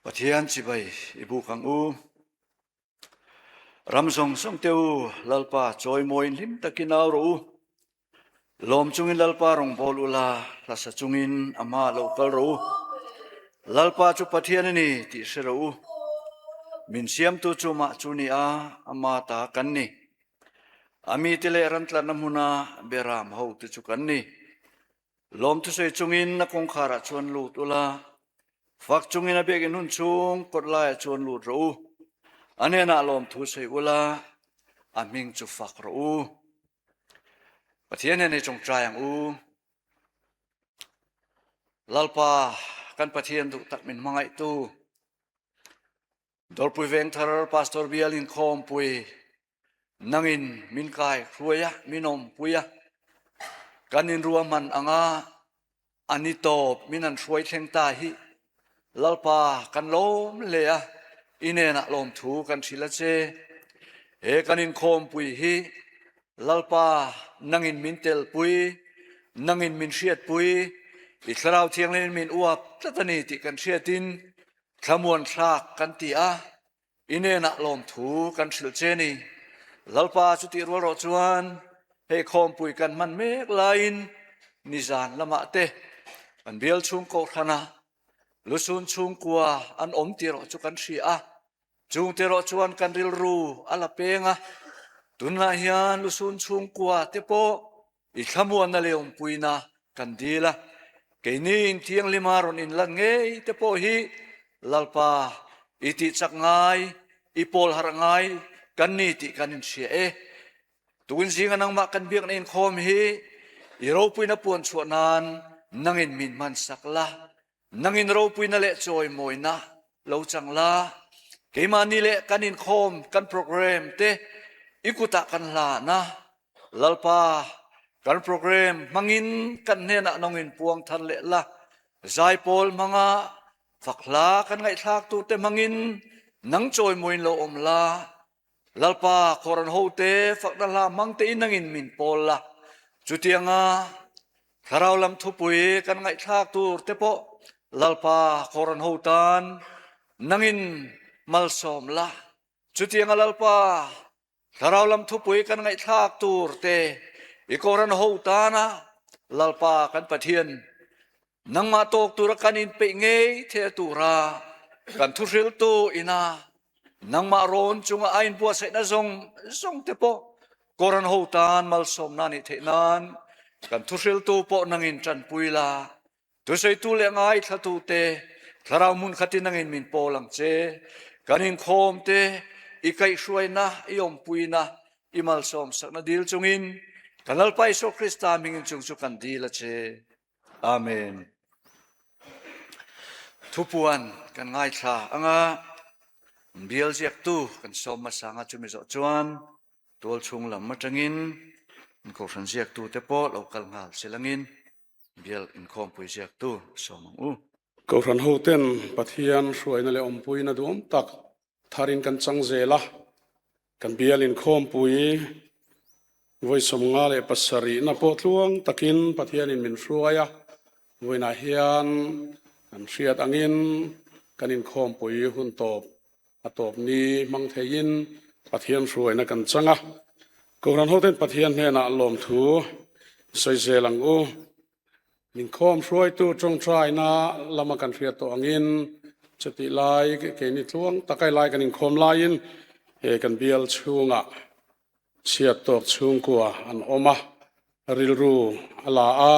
Pathian chibai i buk ang u. Ram zawng zawng te u, Lalpa chawimawiin hlim takin au rawh u. Lawm chungin Lalpa rawngbâwl ula, hlasa chungin a hmaah lo kal rawh u. Lalpa chu Pathian a ni tih hre rawh u. Min siamtu chu mah chu ni a, ama ta kan ni. A mite leh ran tlatna hmuna beram hote chu kan ni. Lawmthusawi chungin a kawngkharah chuan lut ula, fak chungin a biakinn hun chhung kawt laiah chuan lut rawh u. A hnenah lawmthu sawi ula, a hming chu fak rawh u. Pathian hian hei tawngtai ang u. Lalpa, kan Pathian duh tak min hmangaihtu, Dawrpui Vengthar Pastor Bial Inkhawmpui nangin min kai hruai a, min awmpui a, kan inruahman anga a ni tawp min han hruai thleng ta hi Lalpa kan lawm hle a, i hnenah lawmthu kan hrilh a che. He kan inkhawmpui hi Lalpa nangin min telpui, nangin min hriatpui, i Thlarau Thianghlim min uap tlat a ni tih kan hriatin Thlamuan thlak kan ti a, i hnenah lawmthu kan hrilh che ni. Lalpa chutih rual rawh chuan hei khawmpui kan hman mek laiin nizan lamah te kan bial chhung kohhranah lusun chhungkua an awm tih erawh chu kan hria a, chungte erawh chuan kan rilru a la peng a, tunlai hian lusun chhungkua te pawh I thlamuanna leh awmpuina kan dil a, keini in thianghlima rawn inlan ngei te pawh hi Lalpa i tihchak ngai, i pawl harh ngai kan ni tih kan inhria e. Tun zinga nangmah kan biakna inkhawm hi i ropuina puan chhuah nan nangin min hmansak la, Nangin ropuina leh chawimawina lo chang la, keimahni leh kan inkhawm kan program te i kutah kan hlan a, Lalpa, kan program hmangin kan hnenah nangin puang thar leh la, zaipawl hmanga fak hla kan ngaihthlak turte hmangin nang chawimawiin lo awm la, Lalpa, Koran hote fakna hla hmang tein nangin min pawl la, chutianga thlarau lam thupui kan ngaihthlak tur te pawh Lalpa, Koran ho tan nangin malsawm la, chutianga Lalpa, thlarau lam thupui kan ngaihthlak tur te i Koran ho tana Lalpa kan Pathian Nangmah tawk tura kan inpeih ngei thei tura kan thuhriltu ina nangmah rawn chunga a inbuatsaihna zawng zawng te pawh Koran ho tan malsawmna nih theih nan kan thuhriltu pawh nangin tanpui la, thusawitu leh ngaithlatu te thlarau hmun khatin nangin min pawl ang che. Kan inkhawm te i kaihhruaina, i awmpuina, i malsawm sakna dil chungin kan Lalpa Isua Krista hmingin chung chu kan dil a che. Amen. Thupuan kan ngaithla anga bial ziaktu kan sawm hmasa anga chumi zawh chuan tual chhung lam atangin kohhran ziaktu te pawh lo kal nghal silangin bial inkhawmpui ziaktu sawm ang u. Kohhran hoten Pathian hruaina leh awmpuina duhawm tak Tharin kan chang zel a, kan bial inkhawmpui vawi 57 na pawh tluang takin Pathianin min hruai a, vawiinah hian kan hriat angin kan inkhawmpui hun tawp a tawp ni hmang theiin Pathian hruaina kan chang a, Kohhran hoten Pathian hnenah lawmthu sawi zel ang u. Inkhawm hruaitu tawngtaina lama kan hriat tawh angin chutih lai keini tluang taka helai kan inkhawm laiin he kan bial chhungah chhiat tawk chhungkua an awm a, rilru a la a,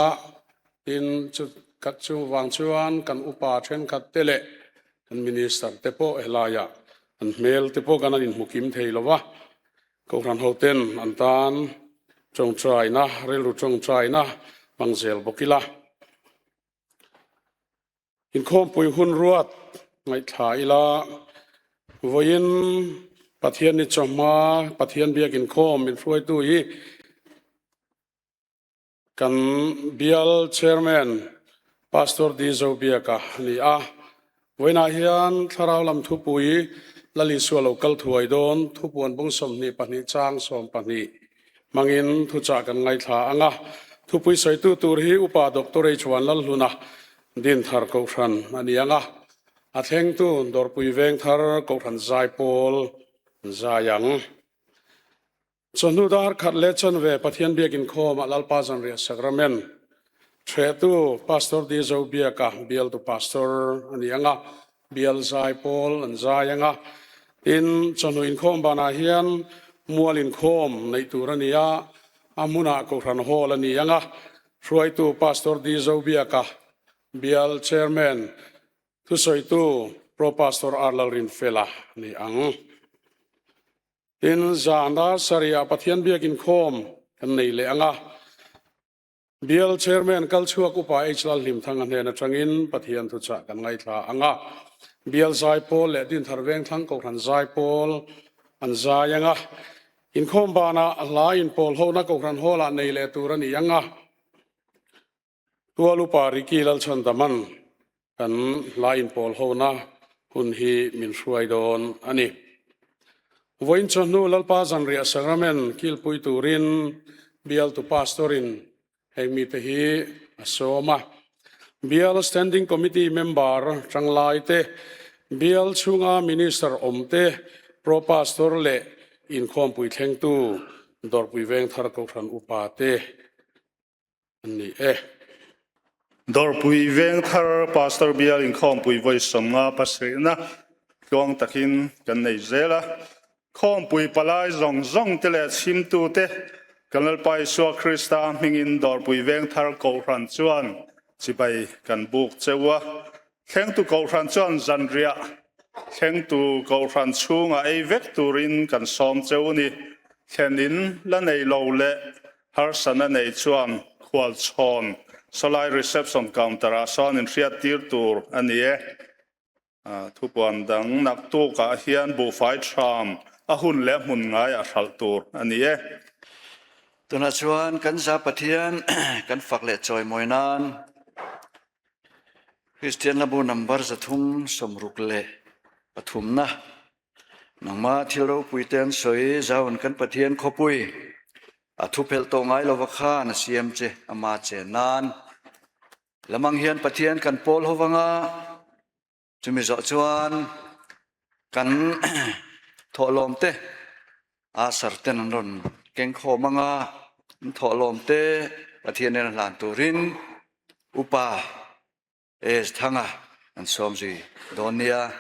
tin chu chuvang chuan kan upa thenkhat te leh kan minister te pawh helaiah an hmel te pawh kan an inhmu kim thei lo va. Kohhran hoten an tan tawngtaina, rilru tawngtaina hmang zel bawk ila. Inkhawmpui hun ruat ngaihthla ila, vawiin Pathian ni chawhma Pathian biak inkhawm min hruaitu hi Kan bial Chairman Pastor D. Zobiaka a ni a, vawiinah hian Thlarau lam thupui Lal Isua lo kal thuai dawn thupuan bung 22 chang 12 hmangin thuchah kan ngaithla ang a. Thupui sawitu tur hi Upa Doctor H. Vanlalhluna Dinthar Kohhran a ni ang a. A thlengtu Dawrpui Vengthar Kohhran Zaipawl an zai ang. Chawhnu dar khat leh chanve Pathian biak inkhawmah Lalpa Zanriah Sakramen ṭhehtu Pastor Di Zobiaka bialtu Pastor a ni ang a, bial zaipawl an zai ang a. Tin, chawhnu inkhawm banah hian mual inkhawm neih tur a ni a, a hmunah Kohhran Hall a ni ang a, hruaitu Pastor Di Zobiaka Bial Chairman thusawitu Pro Pastor R Lalrinfela a ni ang. Tin, zan a sarihah Pathian biak inkhawm kan nei leh ang a. Bial Chairman kalchhuak Upa H Lalhlimthanga hnen atangin Pathian thuchah kan ngaithla ang a. Bial Zaipawl leh Dinthar Vengthlang Kohhran Zaipawl an zai ang a. Inkhawm banah hla inpawl hona Kohhran Hall-ah nei leh tur a ni ang a. Tual upa Ricky Lalchhandaman kan hla inpawl hona hun hi min hruai dawn a ni. Vawiin chawhnu Lalpa Zanriah Sakramen kilpui turin bialtu Pastor-in heng mite hi a sawm a. Bial Standing Committee member tanglai te, bial chhunga Minister awm te, Pro Pastor leh inkhawmpui thlengtu Dawrpui Vengthar Kohhran Upa te, An ni e. Dawrpui Vengthar Pastor Bial inkhawmpui vawi 50 pasarihna tluang takin kan nei zel a. Khawmpui palai zawng zawng te leh chhimtute kan Lalpa Isua Krista hmingin Dawrpui Vengthar Kohhran chuan chibai kan buk cheu a. Thlengtu Kohhran chuan zanriah thlengtu Kohhran chhungah ei vek turin kan sawm cheu ni. Thlen in la nei lo leh Harsana nei chuan khualchhawn sawlai reception counter ah sawn inhriat tir tur a ni e. Thupuan dang naktuk ah hian buhfai thram a hun leh hmun ngai ah hralh tur a ni e. Tunah chuan kan za Pathian kan fak leh chawimawi nan Kristian Hlabu number 363 na Nangmah thil ropui te an sawi, Zion kan Pathian khawpui, a thu phelh tawh ngai lova khan a siam che, ama chen nan. Lamang hian Pathian kan pawl ho vanga, chumi zawh chuan kan thawhlawm te Asar ten an rawn keng khawm anga, an thawhlawm te Pathian nen a hlan turin upa Es Thanga an sawm zui dawn nia.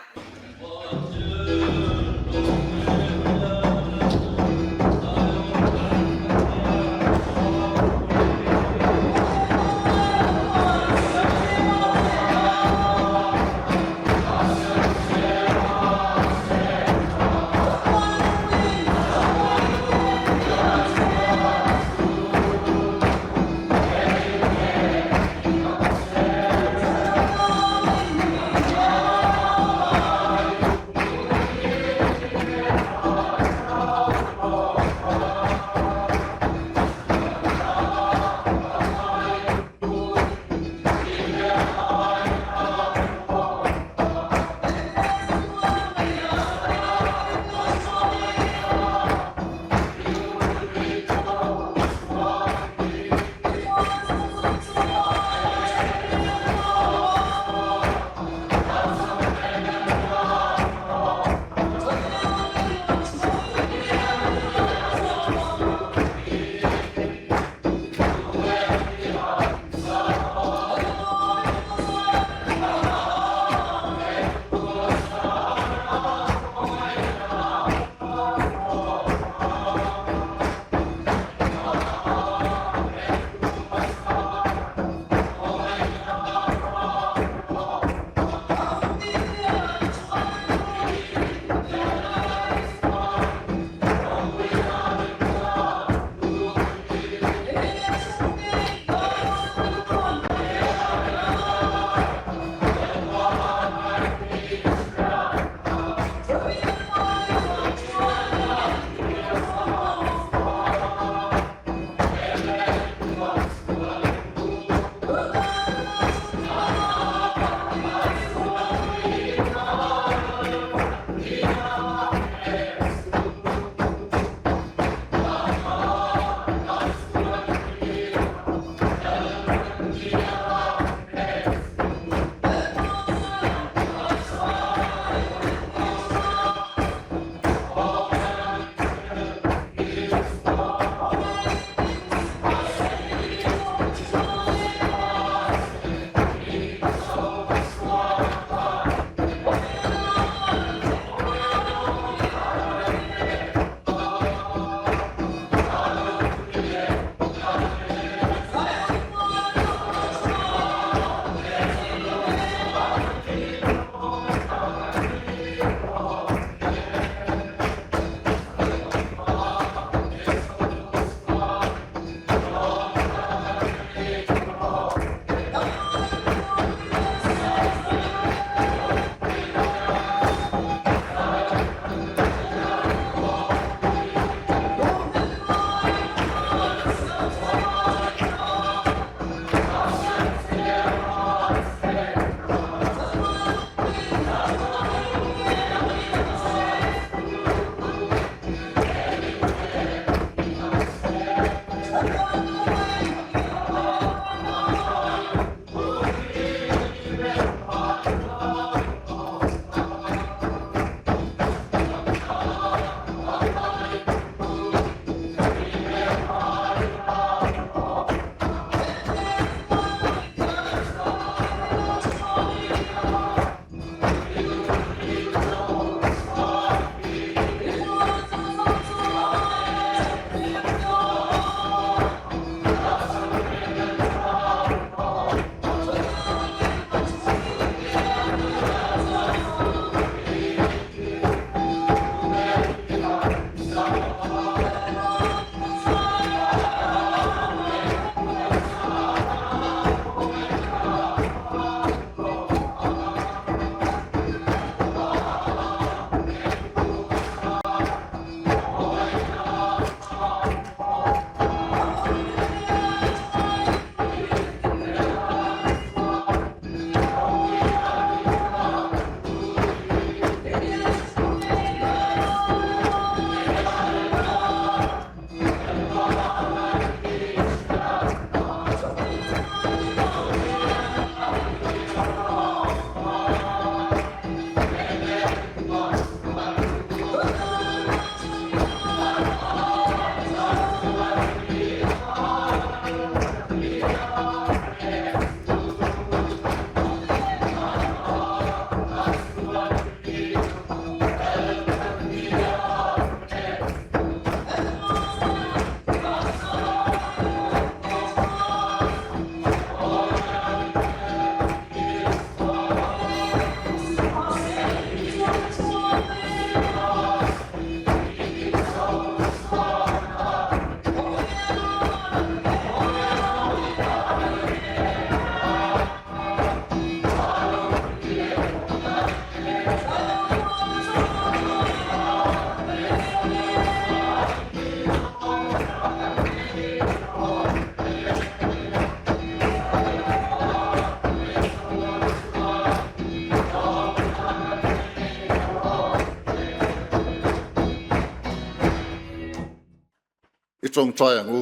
tawngtai ang u.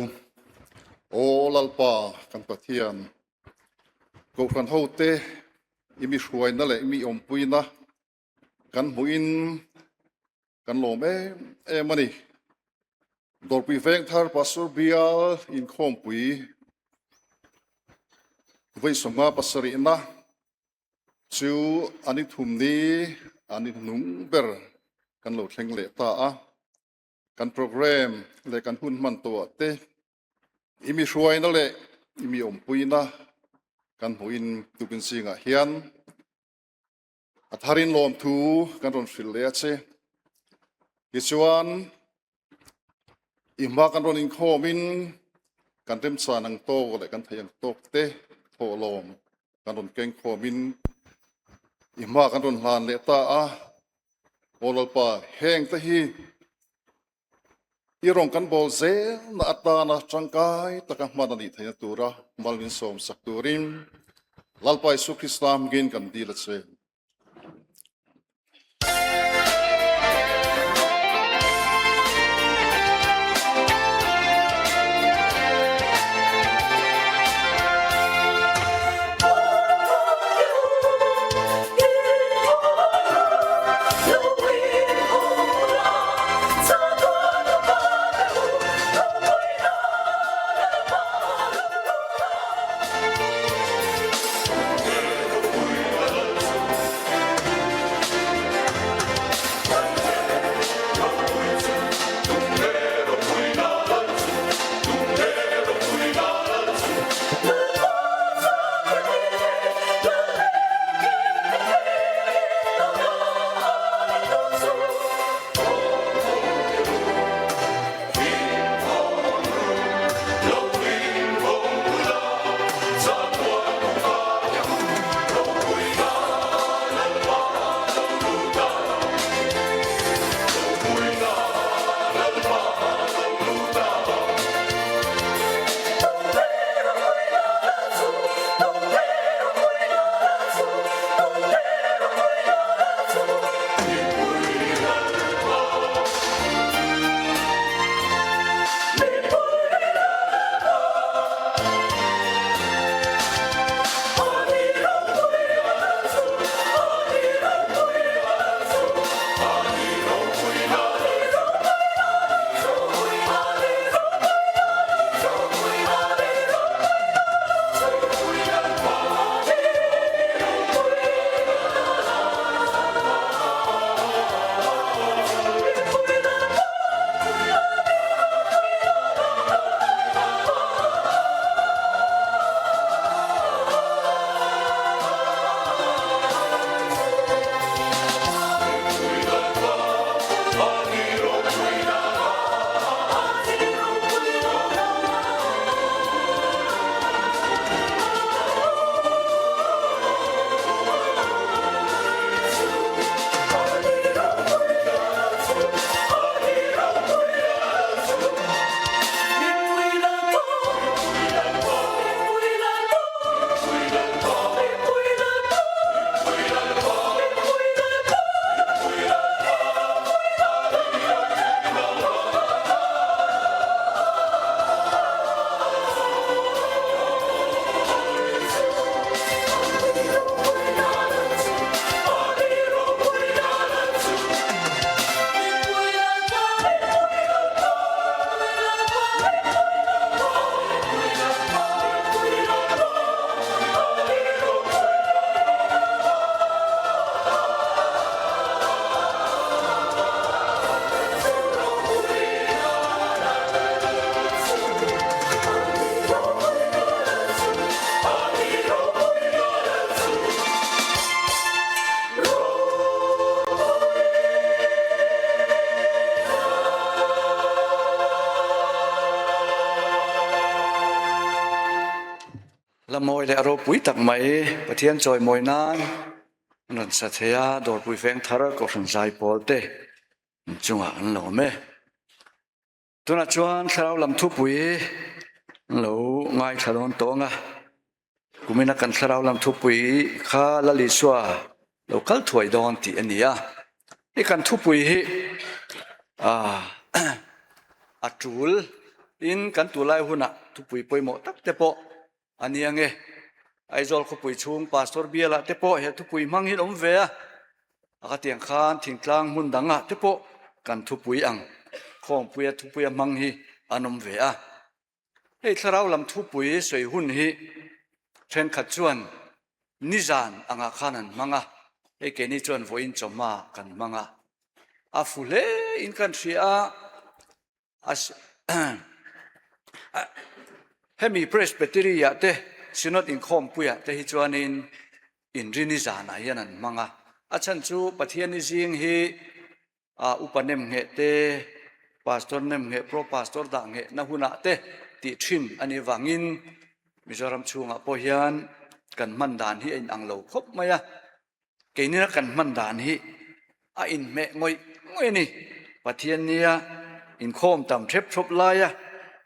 Aw Lalpa kan Pathian, Kohhran hote i mi hruaina leh i mi awmpuina kan hmuhin kan lawm em em a ni. Dawrpui Vengthar Pastor Bial inkhawmpui vawi sawmnga pasarihna chu an i thum ni an i hnung ber kan lo thleng leh ta a. Kan program leh kan hun hman tawh te i mi hruaina leh i mi awmpuina kan hmuhin tukin zingah hian A tharin lawmthu kan rawn hrilh leh a che. Tichuan, i hma kan rawn inkhawmin kan remchan ang tawk leh kan theih ang tawk te thawhlawm kan rawn keng khawmin i hma kan rawn hlan leh ta a. Aw Lalpa, heng te hi i rawn kan bawl zelna atana tangkai taka hman a nih theihna tura mal min sawmsak turin Lalpa Isu Krista hmangin kan dil a che. La mawi leh a ropui tak mai Pathian chawimawi nan an rawn sa thei a, Dawrpui Feng Thar Kohhran Zaipawl te chungah an lawm e. Tunah chuan thlarau lam thupui an lo ngaithla dawn tawng a, kumina kan thlarau lam thupui kha Lal Isua lo kal thuai dawn tih a ni a. Hei kan thupui hi a tul. Tin, kan tulai hunah thupui pawimawh tak te pawh a ni ange. Aizawl khawpui chhung Pastor bialah te pawh he thupui hmang hi an awm ve a, a khatiang khan thingtlang hmun dangah te pawh kan thupui ang khawmpuia thupuia hmang hi an awm ve a. Hei thlarau lam thupui sawi hun hi thenkhat chuan nizan angah khan an hmang a, hei keini chuan vawiin chawhma kan hmang a, a fu hle in kan hria a. Hemi Presbytery ah te Synod inkhawmpui ah te hi chuanin inrini zanah hian an hmang a, a chhan chu Pathiani zing hi upa nem ngheh te, Pastor nem ngheh, Pro Pastor dah ngheh na hunah te tih thin a nih vangin Mizoram chhungah pawh hian kan hman dan hi a inang lo khawp mai a. Keinina kan hman dan hi a inhmeh ngawih ngawih a ni. Pathian nia inkhawm tam hrep hrep laia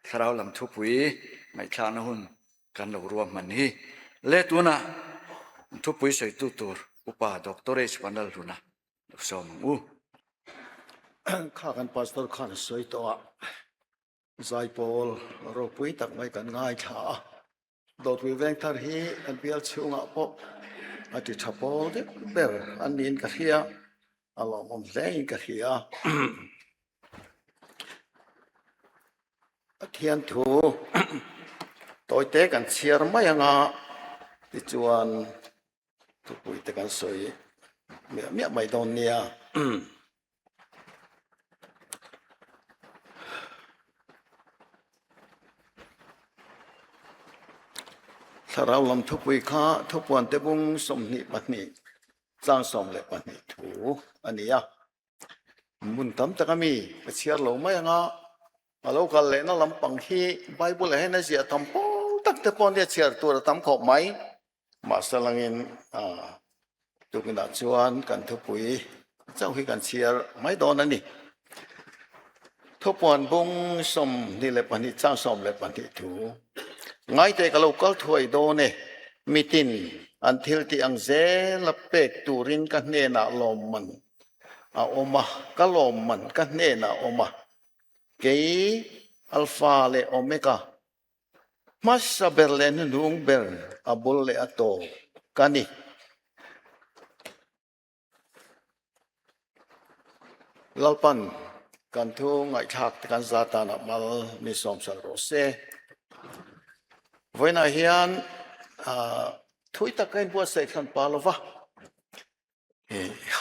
thlarau lam thupui ngaihthlakna hun kan lo ruahman hi le tunah thupui sawitu tur Upa Doctor H. Vanlalhluna lo sawm ang u. Kha kan Pastor khan a sawi tawh a, Zaipawl ropui tak mai kan ngaithla a. Dawtpui Vengthar hi kan bial chhungah pawh a ti tha pawl deuh ber an niin ka hria, a lawmawm hle in ka hria. Pathian thu tawite kan chhiar mai anga tichuan thupui te kan sawi miah miah mai dawn nia. Thlarau lam thupui kha thupuan te bung 22 tlang 12 thu a ni a. Hmun tam tak a mi ka chhiar lo mai anga a lo kal lehna lampang hi Bible ah hian a ziah tam pawl tak te pawh nia chhiar tur a tam khawp mai. Mahse langin tukinah chuan kan thupui chauh hi kan chhiar mai dawn a ni. Thupuan bung 22 chang 12 thu ngaite ka lo kal thuai dawn e, mitin an thil tih ang zela pek turin ka hnenah lawmman a awm a, ka lawmman ka hnenah a awm a, kei Alpha leh Omega Hmasa ber leh hnuhnung ber a bul leh a tawp ka ni. Lalpan kan thu ngaihthlak te kan za tanah mal min sawmsal rawh se. Vawiinah hian thui tak ka inbuatsaih thlan pa lova,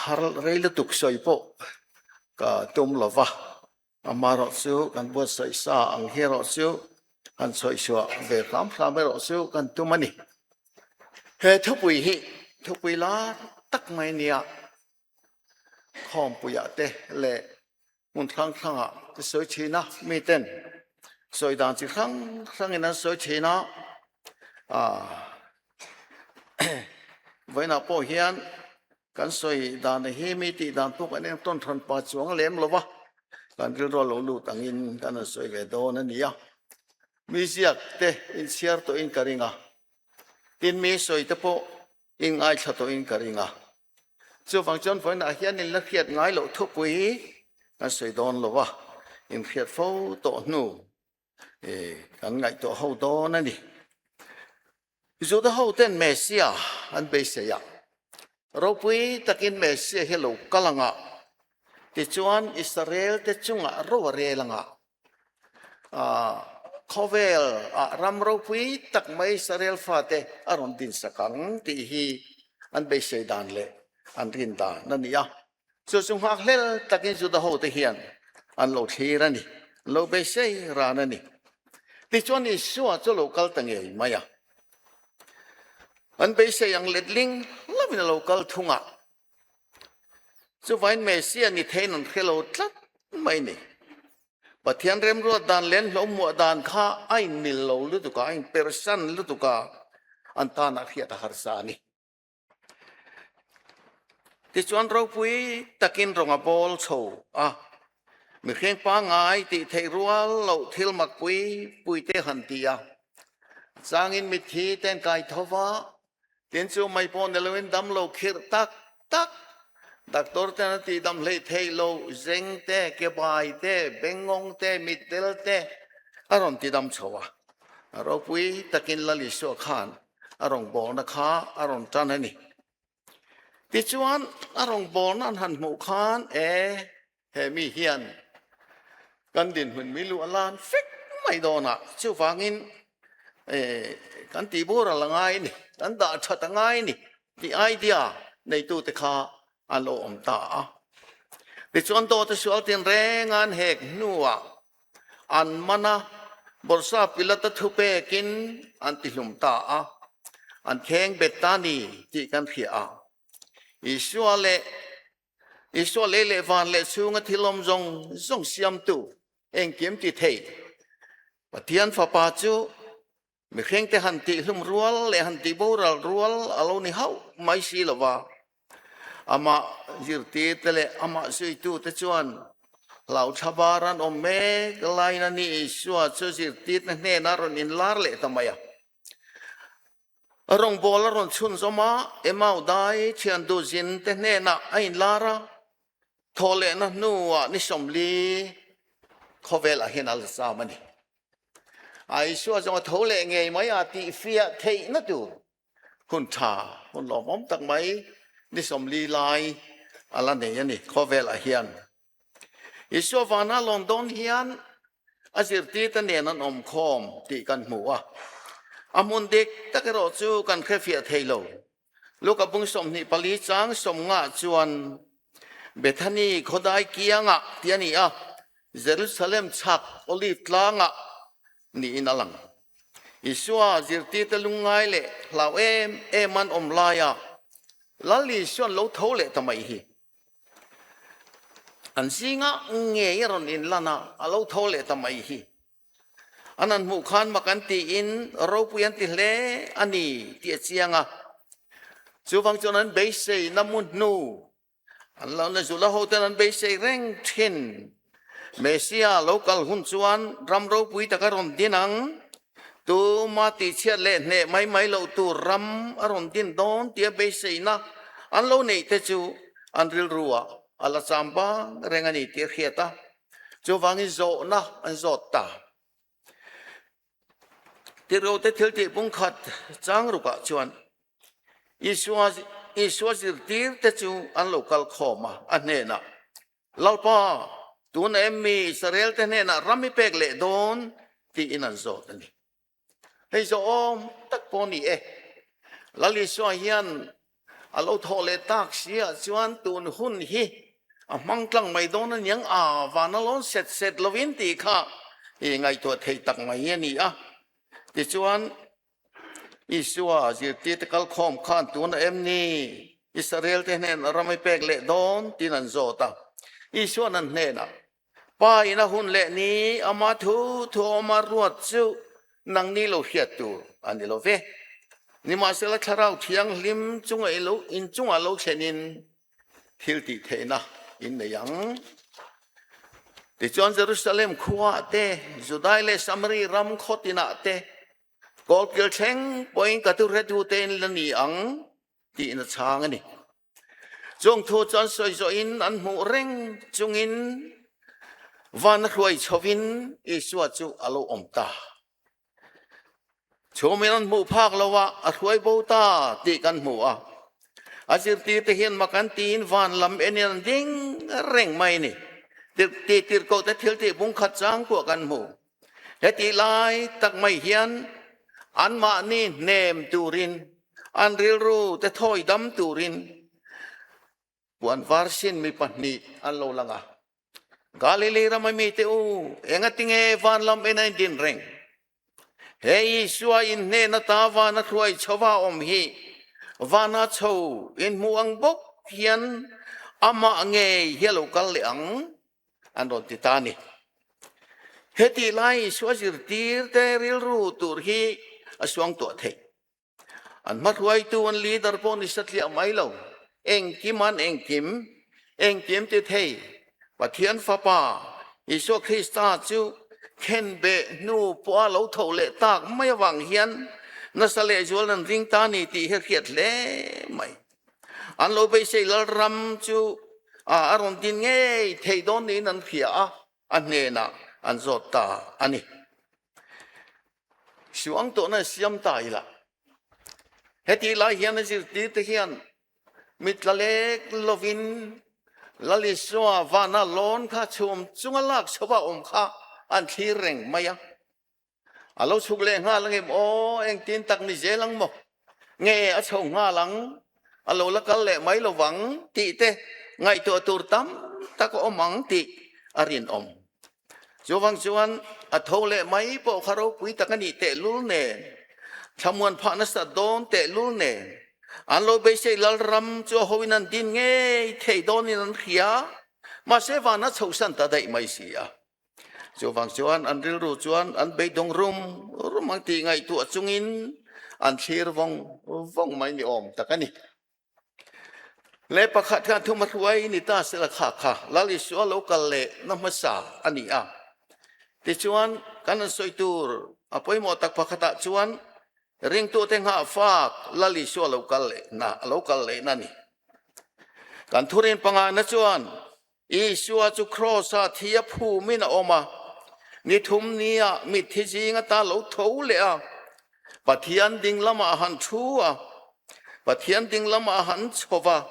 har rei lutuk sawi pawh ka tum lova. Amaherawh chu kan buatsaih sa ang hi erawh chu han sawi chhuah ve hram hram erawh chu kan tum a ni. He thupui hi thupui lar tak mai nia khawmpuiah te leh hmun hrang hrangah te sawi thin a, miten sawi dan chi hrang hrangin an sawi thin a, vawiinah pawh hian Kan sawi dan hi mi tih dan pawh kan entawn hran pa chuang lem lo va, kan rilru a lo lut angin kan han sawi ve dawn a ni a. Mi ziak te inchhiar tawhin ka ring a, tin mi sawi te pawh in ngaithla tawhin ka ring a. Chuvang chuan vawiinah hian in la hriat ngai loh thupui kan sawi dawn lo va, in hriat fo tawh hnu kan ngaihtuah ho dawn a ni. Juda ho ten Messia an beisei a, ropui takin Messia hi lo kal anga, tichuan Israel te chungah ro a rel anga, khawvel ah ram ropui tak mai Israel fate a rawn dinsak ang tih hi an beisei dan leh an rin dan a ni a. Chu chu nghakhlel takin Juda hote hian an lo thlir a ni, an lo beisei ran a ni. Tichuan Isua chu lo kal ta ngei mai a. An beisei ang letling lovin a lo kal thung a. Chuvain Messia ni theiin an hre lo tlat mai ni. Pathian remruat dan leh an hlauhmuah dan kha a inmil lo lutuk a, a inpersan lutuk a, an tanah hriat a harsa a ni. Tichuan ropui takin rawng a bawl chho a, mihring pangngai tih theih rual loh thil mak pui pui te han ti a. Changin mitthi te an kai tho va, tin chu mai pawh ni loin dam lo khirh tak tak, doctor ten an tih dam hleih theih loh, zeng te, ke bai te, bengngawng te, mitdel te. A rawn ti dam chho a. Ropui takin Lal Isua khan a rawngbawlna kha a rawn tan a ni. Tichuan a rawngbawlna an han hmuh khan e he mi hian kan dinhmun mi lu a lan fek mai dawn a, chuvangin e kan tih bur a la ngai a ni, kan dah that a ngai a ni tih idea neitute kha an lo awm ta a. Tichuan dawt a sual tinreng a an hek hnuah an man a, Bawrhsa Pilata thupekin an tihlum ta a, an kheng bet ta ni tih kan hria a. Isua leh Isua lei leh van leh chhunga thil awm zawng zawng siamtu engkim ti thei Pathian Fapa chu Mihringte han tihhlum rual leh han tihboral rual a lo ni hauh mai si lo va, amah zirtirte leh amah zuitute chuan hlauthla bar an awm mek laiin a ni Isua chu zirtirna hnenah a rawn inlar leh ta mai a. Rawngbâwl a rawn chhunzawm a, Emau dai thiandu zinte hnenah a inlar a, thawhlehna hnuah ni 40 khawvelah hian a la zam a ni. A Isua zawng a tho leh ngei mai a tih fiah theihna tur hun tha, hun lawmawm tak mai ni 40 lai a la nei a ni khawvelah hian. Isua vana lawn dawn hian a zirtirte nen an awm khawm tih kan hmu a. A hmun dik tak erawh chu kan hrefiah thei lo. Luka bung 24 chang 50 chuan Bethany khawdai kiangah tih a ni a, Jerusalem chhak Olive tlangah niin a lang. Isua zirtirte lungngai leh hlau em em an awm laia Lal Isuan lo tho leh ta mai hi. An zingah ngei a rawn inlan a, a lo tho leh ta mai hi. An han hmuh khan mak an tiin ropui an ti hle a ni tih a chiang a. Chuvang chuan an beisei na mu hnu an lo na zula hoten an beisei reng thin. Messia lo kal hun chuan ram ropui tak a rawn din ang. Tuma tihchhiat leh hneh mai mai loh tur ram a rawn din dawn tia beiseina an lo neih te chu an rilru ah a la cham bang reng a ni tih a hriat a. Chuvangin zawhna an zawt ta. Tirhkohte thiltih pungkhat chang rukah chuan Isua Isua zirtirte chu an lo kal khawm a, a hnenah, Lalpa, tuna em mi Israelte hnenah ram i pek leh dawn? tiin an zawt a ni. Hei zawhawm tak pawh a ni e. Lal Isua hian a lo thawh leh tak si ah chuan tun hun hi a hmang tlang mai dawn a niang a, van a lawn set set lovin tih kha i ngaihtuah thei tak mai a ni a. Tichuan, Isua zirtirte kalkhawm khan tuna em ni Israelte hnenah ram i pek leh dawn tiin an zawt a. Isua'n an hnenah, Pa in a hun leh ni ama thu thu awma ruat chu nangni lo hriat tur a ni lo ve. Nimahsela Thlarau Thianghlim chunga i lo in chungah lo thlenin thil tih theihna in nei ang. Tichuan Jerusalem khuaah te, Judai leh Samari ram khaw tinah te, kawlkil thleng pawhin ka thuhretute in la ni ang tiin a chhang a ni. Chung thu chu an sawi zawhin an hmuh reng chungin van a hruai chhovin Isua chu a lo awm ta. Chhumin an hmuh phak lo a, a hruai bo ta tih kan hmu a. A zirtirte hian mak an tiin van lam enin an ding reng mai a ni. Tih tirhkohte thil tih bungkhat chang pawh kan hmu. Hetih lai tak mai hian anmahni hnem turin, an rilru te thawi dam turin puan var sin mi pahnih an lo lang a. Galili rama mite u, engatinge van lam en a indin reng? He Isua in hnen ata vana hruai chhova awm hi vana chho in hmu ang bawk hian amah ngei hi a lo kal leh ang. an rawn ti ta a ni. Hetih lai Isua zirtirte rilru tur hi a suangtuah theih. An hmahruaitu an leader pawh ni satliah mai lo, engkim an engkim, engkim ti thei Pathian Fapa Isua Krista chu khenbeh hnu pawha lo tho leh tak mai avang hian nasa lehzual an ring ta a ni tih hi a hriat hle mai. An lo beisei Lalram chu a rawn din ngei thei dawn niin an hria a, a hnenah an zawt ta a ni. Suang tawhna siam ta ila. Heti lai hian a zirtirte hian mit tla lek lovin Lal Isua vana lawn kha chhum chunga lak chhova awm kha an thlir reng mai a. A lo chhuk leh nghal ang em aw, engtin tak ni zel ang maw? Nge a chho nghal ang, a lo la kal leh mai lovang tih te ngaihtuah tur tam tak a awm ang tih a rinawm. Chuvang chuan a tho leh mai pawh kha ropui tak a nih tehlul nen, thlamuan phah nasa dawn tehlul nen, an lo beisei Lalram chu a hoin an din ngei thei dawnin an hria, mahse van a chhohsan ta daih mai si a. Chuvang chuan an rilru chuan an beidawng rum rum ang tih ngaihtuah chungin an thlir vawng vawng mai ni awm tak a ni. Le pakhat khan thuma hruai ni ta sela kha kha Lal Isua lo kal leh na hmasa a ni a. Tichuan kan an sawi tur a pawimawh tak pakhatah chuan ringtute nghah fak Lal Isua lo kal leh na a lo kal leh na a ni. Kan thurin pangana chuan Isua chu Kraws-ah thi a phumin a awm a, ni thum nia mitthi zing ata lo tho leh a, Pathian ding lamah a han thu a, Pathian ding lamah a han chho va,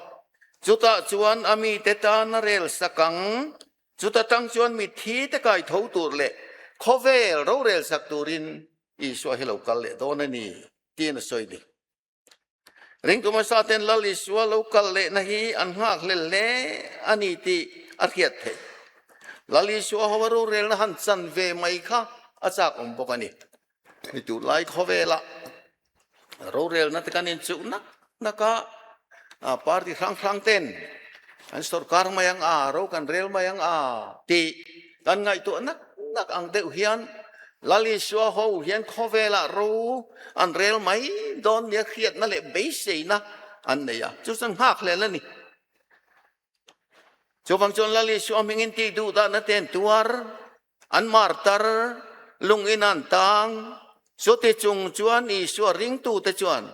chutah chuan a mite tan a rel sak ang, chuta tang chuan mitthi te kai tho tur leh khawvel rorel sak turin Isua hi lo kal leh dawn a ni, tiin a sawi ni. Ringtu hmasa ten Lal Isua lo kal lehna hi an nghakhlel hle a ni tih a hriat theih. Lal Isua ho a rorelna han chan ve mai kha a chak awm bawk a ni. Mi tunlai khawvelah rorelna te kan inchuh nak nak a, party hrang hrang ten an sorkar mai ang a, ro kan rel mai ang a tih kan ngaihtuah nak nak ang deuh hian Lal Isua ho hian khawvelah ro an rel mai dawn nia hriatna leh beiseina an nei a, chu chuan nghakhlel a ni. Chuvang chuan Lal Isua hmingin tih duh dahna te an tuar, an martar, lungin an tang. Chuti chung chuan Isua ringtute chuan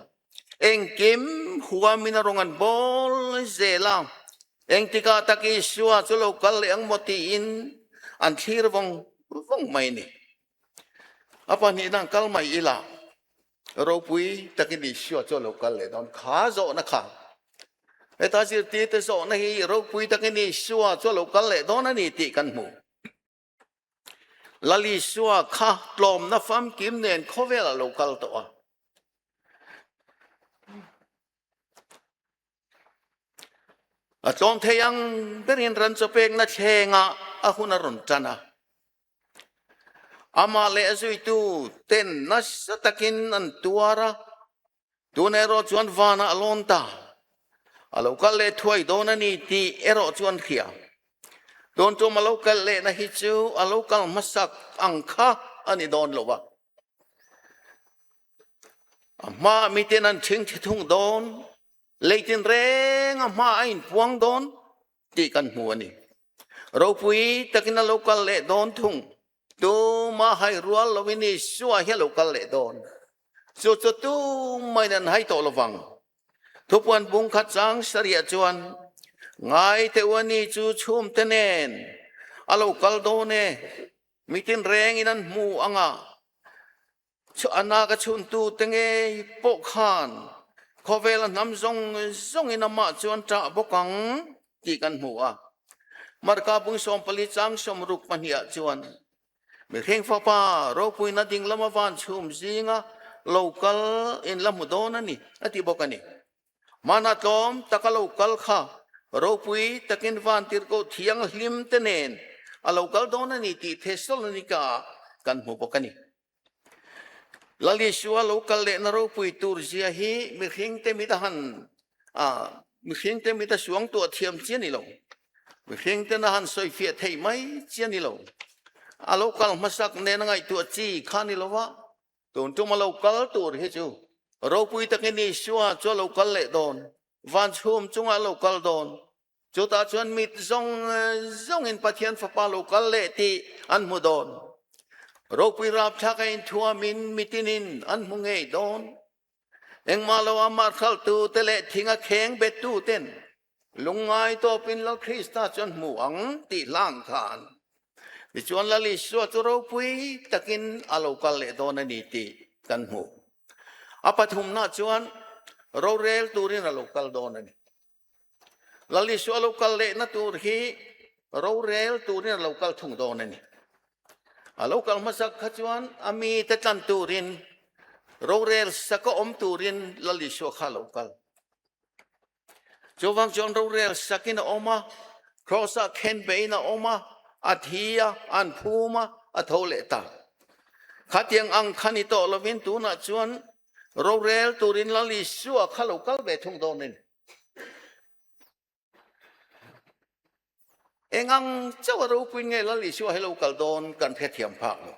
Engkim huamin a rawn an bawl zel a, engtikah tak Isua chu lo kal leh ang maw tiin an thlir vawng vawng mai a ni. A pahnihna an kal mai ila, ropui takin Isua chu a lo kal leh dawn kha zawhna kha. Heta zirtirte zawhna hi ropui takin Isua chu a lo kal leh dawn a ni tih kan hmu. Lal Isua kha tlawmna famkim nen khawvel a lo kal tawh a. A tlawm thei ang berin ran chaw pekna thlengah a hun a rawn tan a. Amah leh a zuitu ten nasa takin an tuar a, tun erawh chuan vanah a lawn ta. A lo kal leh thuai dawn a ni tih erawh chuan hria. Tun tum a lo kal lehna hi chu a lo kal hmasak ang kha a ni dawn lo a. A hma miten an ṭhing thi thung dawn, leitin reng a hma a inpuang dawn tih kan hmu a ni. Ropui takin a lo kal leh dawn thung. Tuma hai rual loin Isua hi a lo kal leh dawn. Chu chu tumain an hai tawh lovang. Thupuan bung khat chang sariah chuan ngai teh u a ni chu chhumte nen a lo kal dawn e. Mi tinrengin an hmu ang a, a naka chhuntu te ngei pawh khan khawvela hnam zawng zawngin amah chu an ṭah bawk ang tih kan hmu a. Marka bung 14 chang 62 ah chuan mihring fapa ropuina ding lama van chhum zinga lo kal in la hmu dawn a ni a ti bawk a ni. Hmana tlawm taka lo kal kha ropui takin vantirhkoh thianghlim te nen a lo kal dawn a ni tih Thessalonika ah kan hmu bawk a ni. Lal Isua lo kal lehna ropui tur zia hi mihringte mit a han mihringte mit a suang tuah thiam chi a ni lo. Mihringten a han sawifiah theih mai chi a ni lo. A lo kal hmasak nen a ngaihtuah chi kha a ni lo va. Tun tum a lo kal tur hi chu ropui takin Isua chu a lo kal leh dawn, van chhum chungah a lo kal dawn. Chutah chuan mit zawng zawngin Pathian Fapa lo kal leh tih an hmu dawn. Ropui rapthlak a inthuamin mitinin an hmu ngei dawn. Engmah lo amah hralhtu te leh thing a kheng bettu ten lungngai tawpin Lal Krista chu an hmu ang tih hlang khan tichuan Lal Isua chu ropui takin a lo kal leh dawn a ni tih. kan hmu. A pathumna chuan rorel turin a lo kal dawn a ni. Lal Isua lo kal lehna tur hi rorel turin a lo kal thung dawn a ni. A lo kal hmasak kha chuan a mite tlan turin rorel saka awm turin Lal Isua kha a lo kal. Chuvang chuan rorel sakin a awm a, Kraws-ah khen beiin a awm a, a thi a, an phum a, a tho leh ta. Khatiang ang kha ni tawh lovin tunah chuan rorel turin Lal Isua kha lo kal ve thung dawn a ni. Eng ang chauh a ropui nge Lal Isua hi lo kal dawn kan hrethiam phak lo.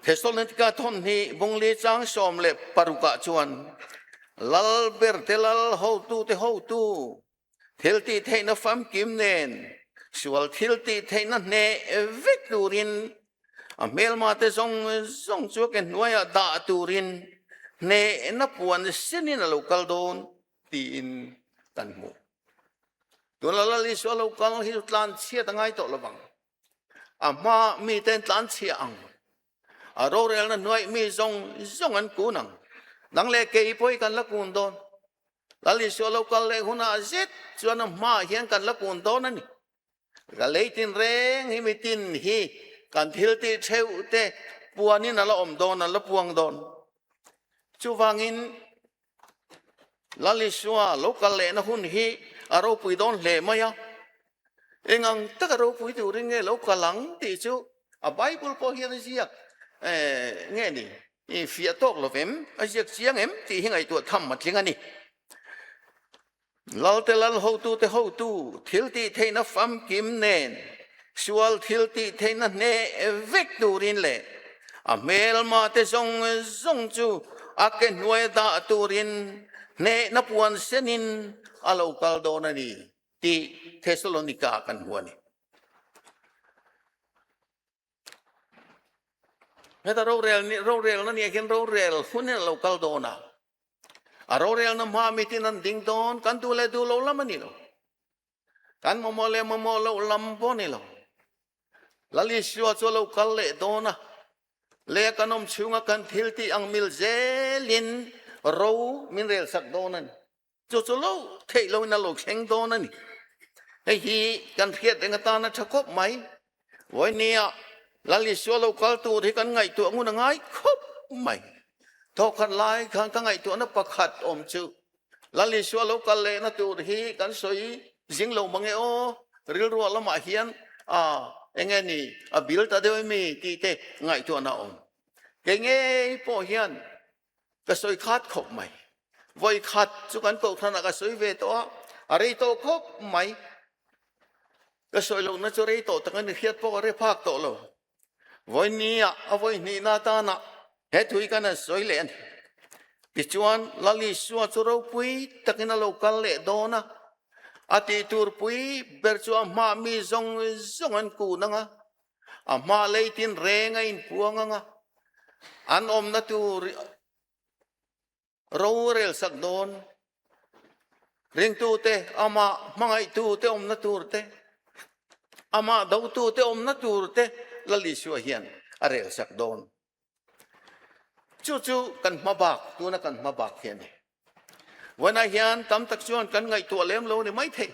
Thesalonika thawn hi bungli chang 16 ah chuan Lal ber te lal hotu te hotu thil tih theihna famkim nen sual thil tih theihna hneh vek turin a hmelma te zawng zawng chu a ke hnuaiah dah turin hnehna puan sinin a lo kal dawn tiin kan hmu. Tuna Lal Isua lo kal hi chu tlan chhiat a ngai tawh lovang. A hma miten tlan chhia ang. A rorelna hnuaih mi zawng zawng an kun ang. Nang leh kei pawh hi kan la kun dawn. Lal Isua lo kal leh hunah zet chuan a hmaah hian kan la kun dawn a ni. Ka lei tinreng hi mitin hi kan thil tih theuh te puanin a la awm dawn, a la puang dawn. Chuvangin Lal Isua lo kal lehna hun hi a ropui dawn hle mai a, eng ang taka ropui turin nge lo kal ang tih chu a Bible pawh hian a ziak nge ni i fiah tawk lo vem, a ziak chiang em tih hi ngaihtuah tham a tling a ni. Lalte lal hotute hotu thil tih theihna famkim nen sual thil tih theihna hneh vek turin leh a hmelma te zawng zawng chu a ke hnuaia dah turin hnehna puan senin a lo kal dawn a ni tih Thesalonika kan hmu a ni. Heta rorel ni rorelna ni hian rorel hun in a lo kal dawn a. A rorelna hma mitin an ding dawn kan duh leh duh lo lam a ni lo. Kan mamawh leh mamawh loh lam pawh a ni lo. Lal Isua chu a lo kal leh dawn a. Leh kan awm chhunga kan thil tih ang mil zelin ro min rel sak dawn a ni. Chu chu lo theih loin a lo thleng dawn a ni. Hei hi kan hriat reng atana tha khawp mai. Vawinia Lal Isua lo kal tur hi kan ngaihtuah ngun a ngai khawp mai. Thawkhat lai khan ka ngaihtuahna pakhat awm chu Lal Isua lo kal lehna tur hi kan sawi zing lo mange aw, rilruah lamah hian a enge ni a bil ta deuh emi tih te ngaihtuahna a awm. Kei ngei pawh hian ka sawi khat khawp mai. Vawi khat chu kan kohhranah ka sawi ve tawh a, a rei tawh khawp mai. Ka sawi lohna chu rei tawh tak a ni, hriat pawh ka re phak tawh lo. Vawi nia a vawi hnihna atana he thu hi kan han sawi leh a ni. Tichuan Lal Isua chu ropui takin a lo kal leh dawn a, a tih tur pui ber chu a hma mi zawng zawng an kun ang a, a hma leitin reng a inpuang ang a, an awmna tur rorel sak dawn ringtute amah hmangaihtute awmna tur te amah dotute awmna tur te Lal Isua hian a rel sak dawn. Chu chu kan hma bak tuna kan hma bak hi a ni. Vawiinah hian tam tak chuan kan ngaihtuah lem lo a ni maithei.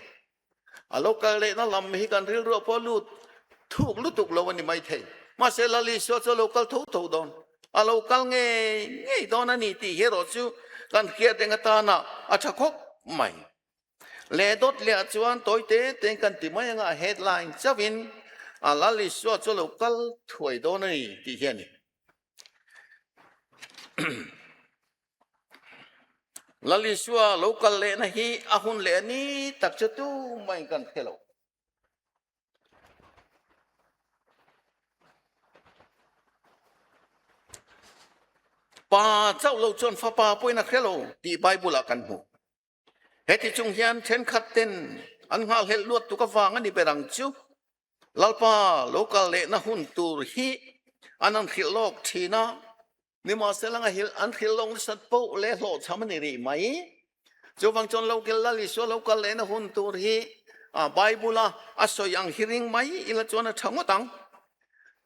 A lo kal lehna lam hi kan rilruah pawh lut thuk lutuk lo a ni maithei. Mahse Lal Isua chu a lo kal tho tho dawn. A lo kal ngei ngei dawn a ni tih hi erawh chu kan hriat eng atana a tha khawp mai. Leh dawt lehah chuan tawi te tein kan ti mai anga a headline chauhin a Lal Isua chu a lo kal thuai dawn a ni tih hi a ni. Lal Isua lo kal lehna hi a hun leh a ni tak chu tumah in kan hre lo. Pa chauh lo chuan fapa pawhin a hre lo tih Bible ah kan hmu. Heti chung hian thenkhat ten an nghahhlelh luat tuk avang a ni ber ang chu. Lalpa lo kal lehna hun tur hi an an hrilh lawk thin a, nimahsela a hil an hrilh lawk nasat poh leh hlawhchham a ni rih mai. Chuvang chuan lo kil Lal Isua lo kal lehna hun tur hi a Bible a a sawi ang hi ring mai ila chuan a tha ngawt ang.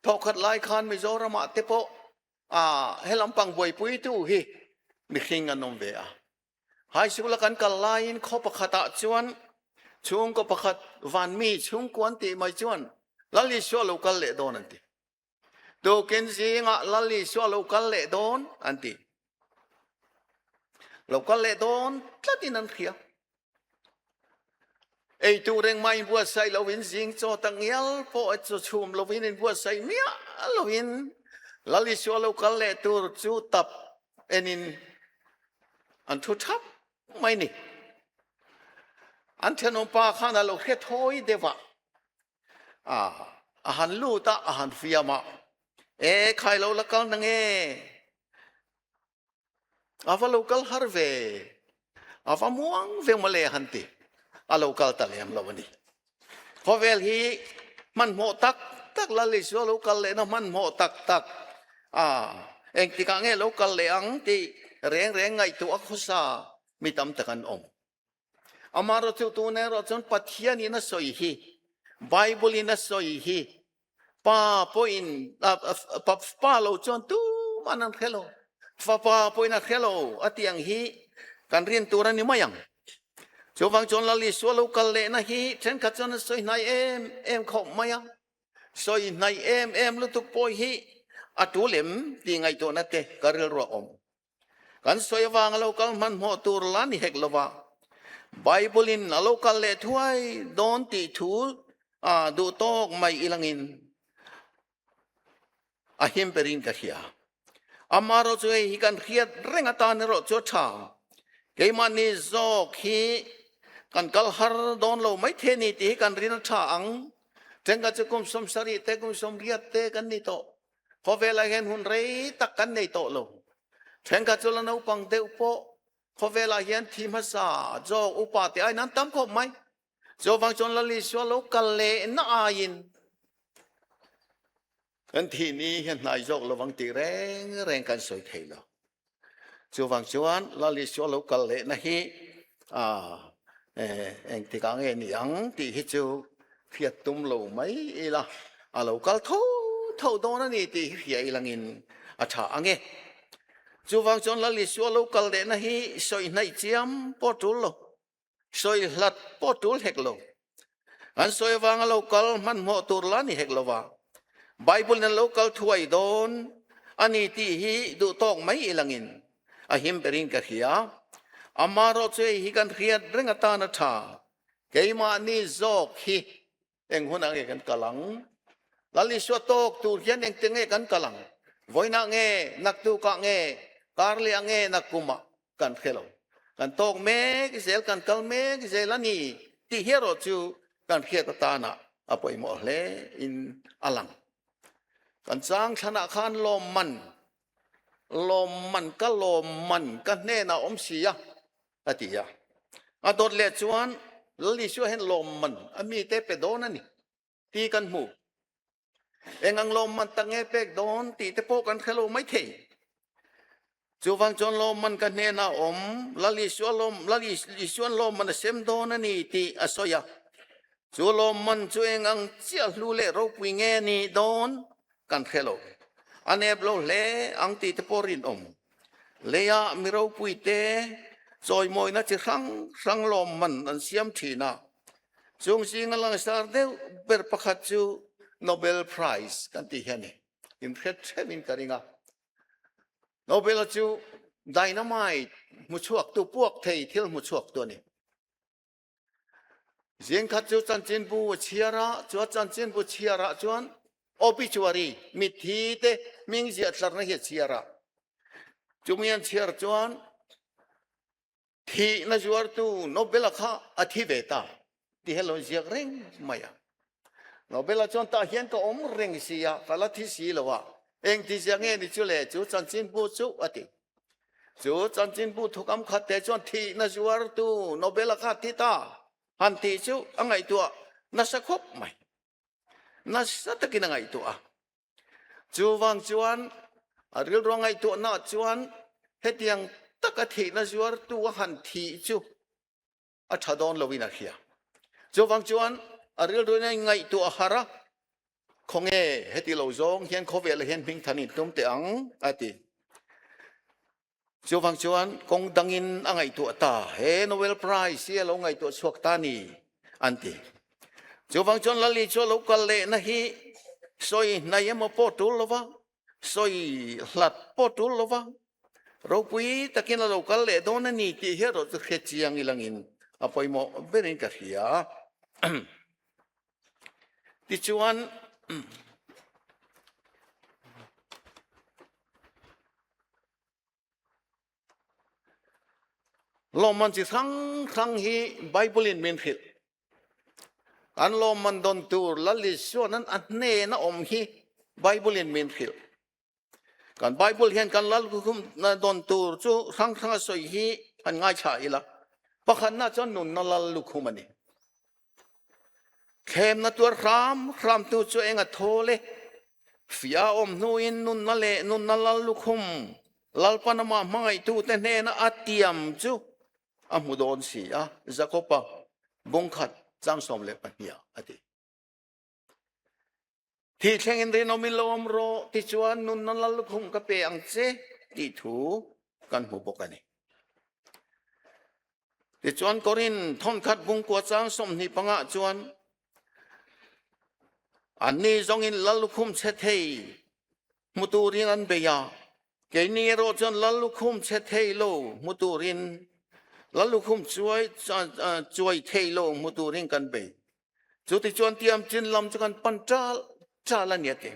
Thawkhat lai khan Mizoramah te pawh a he lampang buaipuitu hi mihring an awm ve a. High school a kan kal laiin khaw pakhatah chuan chhungkaw pakhat vanmi chhungkua an tih mai chuan Lal Isua lo kal leh dawn an ti. Tukin zingah Lal Isua lo kal leh dawn an ti. Lo kal leh dawn tlatin an hria. Ei tur engmah inbuatsaih loin zing chaw tak ngial pawh chaw chhum loin inbuatsaih miah loin Lal Isua lo kal leh tur chu tap enin an thu thap mai ni. An thenawmpa khan a lo hre thawi deuh a, a han lut a, a han fiam a, E khai lo la kal na nge? A va lo kal har ve, a va muang ve mawle han ti, a lo kal ta lem lo a ni. Khawvel hi hmanhmawh tak tak Lal Isua lo kal lehna hmanhmawh tak tak a engtikah nge lo kal leh ang tih reng reng ngaihtuah a khawsa mi tam tak an awm. Amaherawhchu tun erawh chuan Pathianin a sawi hi, Bible-in a sawi hi Pa pawhin pa lo chuan tuman an hre lo, fapa pawhin a hre lo a tih ang hi kan rin tur a ni mai ang. Chuvang chuan Lal Isua lo kal lehna hi thenkhat chuan an sawi hnai em em khawp mai a, sawi hnai em em lutuk pawh hi a tul em tih ngaihtuahna te ka rilru a awm. Kan sawi avanga lo kal hmanhmawh tur la ni hek lova, Bible-in a lo kal leh thuai dawn tih thu a duh tawk mai ilangin a him berin ka hria. Amaherawh chu hei hi kan hriat reng atan erawh chu a tha. Keimahni zawk hi kan kal har dawn lo maithei a ni tih hi kan rin a tha ang. Thenka chu kum 70 te kum 80 te kan ni tawh. Khawvelah hian hun rei tak kan nei tawh lo. Thenkhat chu la naupang deuh pawh khawvelah hian thi hmasa zawk upa te aiin an tam khawp mai. Chuvang chuan Lal Isua lo kal leh na aiin kan thih ni hian hnai zawk lovang tih reng reng kan sawi thei lo. Chuvang chuan Lal Isua lo kal lehna hi engtikah nge ni ang tih hi chu hriat tum lo mai ila, a lo kal tho tho dawn a ni tih hi hria ilangin a tha ang e. Chuvang chuan Lal Isua lo kal lehna hi sawi hnaih chiam pawh tul lo. Sawi hlat pawh tul hek lo. An sawi avanga lo kal hmanhmawh tur la ni hek lova, Bible in a lo kal thuai dawn a ni tih hi duh tawk mai ilangin a him berin ka hria. Amaherawh chu hei hi kan hriat reng atan a tha. Keimahni zawk hi Eng hunah nge kan kal ang? Lal Isua tawk tur hian engte nge kan kal ang? Vawiinah nge, naktukah nge, karlehah nge, nakkumah kan hre lo. Kan tawk mek zel, kan kal mek zel a ni tih hi erawh chu kan hriat atanah a pawimawh hle in a lang. Kan chang thlanah khan lawmman, lawmman ka lawmman ka hnenah awm si a, a ti a. A dawt leh chuan Lal Isua hian lawmman a mite pe dawn a ni tih kan hmu. Eng ang lawmman tak nge pek dawn tih te pawh kan hre lo mai thei. Chuvang chuan lawmman ka hnenah awm Lal Isua lawm Lal Isuan lawmman a sem dawn a ni tih a sawi a. Chu lawmman chu eng ang chiah hlu leh ropui nge ni dawn kan hre lo. A nep lo hle ang tih te pawh rinawm. Leiah mi ropuite chawimawina chi hrang hrang lawmman an siam thin a, chung zinga langsar deuh ber pakhat chu Nobel Prize kan tih hi a ni. Inhret hreuhin ka ring a. Nobel-a chu dynamite hmuchhuaktu puak thei thil hmuchhuaktu a ni. Zingkhat chu chanchinbu a chhiar a, chu a chanchinbu chhiarah chuan obituary, mitthi te hming ziah tlarna hi a chhiar a. Chumi an chhiar chuan thihna zuartu Nobel-a kha a thi ve ta tih hi a lo ziak reng mai a. Nobel-a chuan tah hian ka awm reng si a, ka la thi si lo a, engti ziah nge ni chu le chu chanchinbu chu a ti. Chu chanchinbu thukam khat te chuan thihna zuartu Nobel-a kha thi ta han tih chu a ngaihtuah nasa khawp mai. Nasa takin a ngaihtuah a. Chuvang chuan a rilru a ngaihtuahnaah chuan hetiang taka thihna zuartu a han thih chu a tha dawn loin a hria. Chuvang chuan a rilruin a ingaihtuah harh a. Khawnge heti lo zawng hian khawvelah hian hming than in tum teh ang, a ti. Chuvang chuan kawng dangin a ngaihtuah ta, he Nobel Prize hi a lo ngaihtuah chhuak ta ni, an ti. Chuvang chuan Lali chu a lo kal lehna hi sawi hnai emaw pawh tul lo va, sawi hlat pawh tul lo va, ropui takin a lo kal leh dawn a ni tih hi erawh chu hre chiang ilangin a pawimawh berin ka hria. Tichuan, lawmman chi hrang hrang hi Bible in min hrilh. An lawmman dawn tur Lal Isuan an a hnena awm hi Bible in min hrilh. Kan Bible hian kan Lal dawn tur chu hrang hrang a sawi hi han ngaithla ila. Pakhatna chuan nunna Lal lukhum a ni. Thlemna tuar hram hramtu chu eng a thawl e. Fia awm hnuin nunna leh nunna Lal lukhum Lalpan amah hmangaihtute hnena a tiam chu a hmu dawn si a, Jakoba bungkhat chang 12 a ti. Thi thlengin rinawm in lo awm rawh tichuan nunna Lal lukhum ka pe ang che tih thu kan hmu bawk a ni. Tichuan Korin thawnkhat bungkua chang 25 chuan anni zawngin Lal lukhum chhe thei hmu turin an bei a, keini erawh chuan Lal lukhum chhe thei lo hmu turin Lal lukhum chuai chuai thei lo hmu turin kan bei. Chutichuan tiam chin lam chu kan pan ṭal ṭal a ni a ti.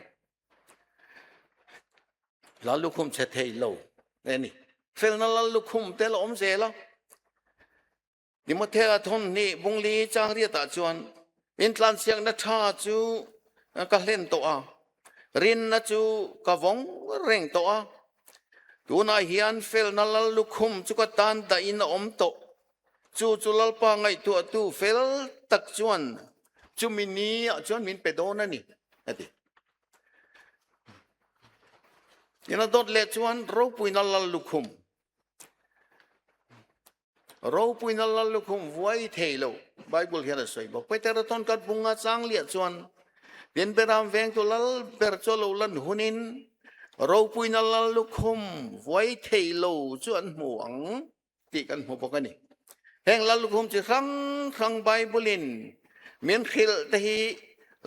Lal lukhum chhe thei lo e ni. Felna lal lukhum te la awm zel a. Timothea thawm hnih bungli chang riatah chuan intlansiakna tha chu ka hlen tawh a, rinna chu ka vawng reng tawh a. Tunah hian felna lal lukhum chu ka tan dahin a awm tawh. Chu chu Lalpa ngaihtuahtu fel tak chuan chumi ni ah chuan min pe dawn a ni, a ti. Ina dawt leh chuan ropuina lal lukhum, ropuina lal lukhum vuai thei lo, Bible hian a sawi bawk. Petera tawn kat bunga chang liah chuan tin beram vengtu lal ber chu lo lan hunin ropuina lal lukhum vuai thei lo chu an hmu ang tih kan hmu bawk a ni. Heng lal lukhum chi hrang hrang Bible-in min hrilh te hi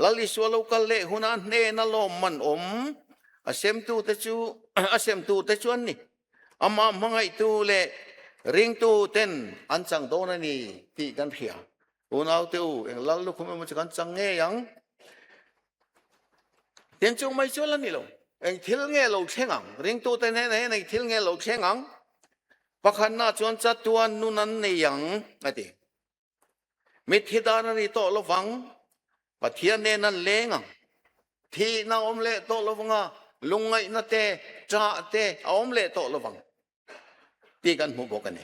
Lal Isua lo kal leh huna hnena lawmman awm a semtute chu a semtute chu an ni. Amah hmangaihtu leh ringtu ten an chang dawn a ni tih kan hria. Unaute u, eng lal lukhum emaw chu kan chang ngei ang. Tin chung mai chu la ni lo. Eng thil nge lo thleng ang? Ringtute hnenah hian eng thil nge lo thleng ang? Pakhatna chuan chatuan nun an nei ang, a ti. Mitthi dan a ni tawh lovang, Pathian nen an leng ang. Thihna a awm leh tawh lovanga, lungngaihna te, ṭah te a awm leh tawh lovang tih kan hmu bawk a ni.